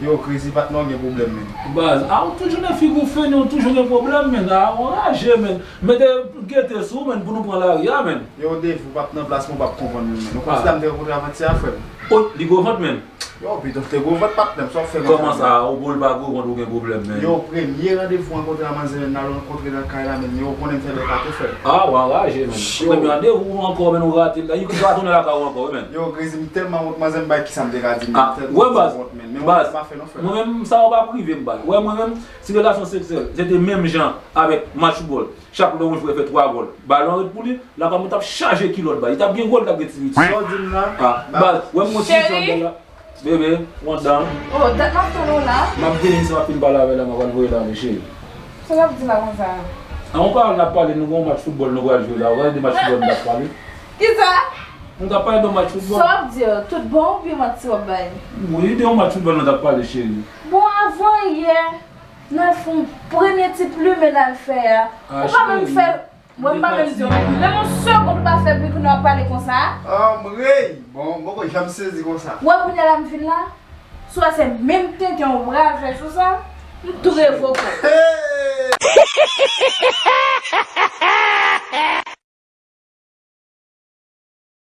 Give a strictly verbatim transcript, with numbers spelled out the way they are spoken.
Yo, Crazy patnè, w gen pwoblèm, menn. Baz, a ou toujou nan figi w fennen, ou toujou gen pwoblèm, menn. A ou anraje, menn. Mete gete sou ou, menn, pou nou pran lari a, menn. Yo, Dave, ou p ap nan plas mwen, ou p ap konprann mwen, menn. Ou konn kisa m te rankontre avantyè a, frè m? O, li gwo vant, menn. Yo, pito, te gwo vant patnè m, sa w fè konsa? Kòman sa, ou bo l pa gwo vant, ou gen pwoblèm, menn. Yo, premye randevou rankontre a manzè, menn, n al rankontre nan kay la, menn. Yo, ou konnen m fè bèl pate, frè m. A, ou anraje, menn. Premye randevou ankò, menn, ou rate l la. Yo ki ka tounen lakay ou ankò, wi, menn. Yo, Crazy, m tèlman wont, manzè, m bay kisa m te ka di, menn. M tèlman santi wont, menn. Men ou pa fè non, frè m. Mwen menm, sa yo pa prive m, baz. Ou wè, mwen menm, si relasyon seksyèl se te menm jan avèk match foutbòl, chak lè yon jwè fè twa gòl, balon ret pou li, lakay mwen t ap chaje kilòt, baz. Li t ap gen gòl, li t ap gen ti biti. Sa w di m la? A, baz, ou wè m gon ti sandal la. Bebe, ou anndan? O, dat m ap tann ou la. M ap vini, si m ap fin pale avè l la, m ap al voye l ale, cheri. Sa w ap di la konsa? An, ou pa wè n ap pale, nou gon match foutbòl nou pral jwe la. Ou wè de match foutbòl nou t ap pale? Kisa? Nou t ap pale de yon match Sa w foutbòl. Ap di, tout bon oubyen manti w ap bay? Wi, de yon match foutbòl nou t ap pale, cheri. Bon, avan yè, n al fè yon premye ti plimen n al fè a. Ou pa menm fè. Mwen m pa menm di w, menm yon segond ou pa fè bri pou nou ap pale konsa. Anmwey! Bon, m poko janm sezi konsa. Ou wè kounye a la m vin la? Si w wè se menm tenten w pral fè sou sa, m tou revoke w.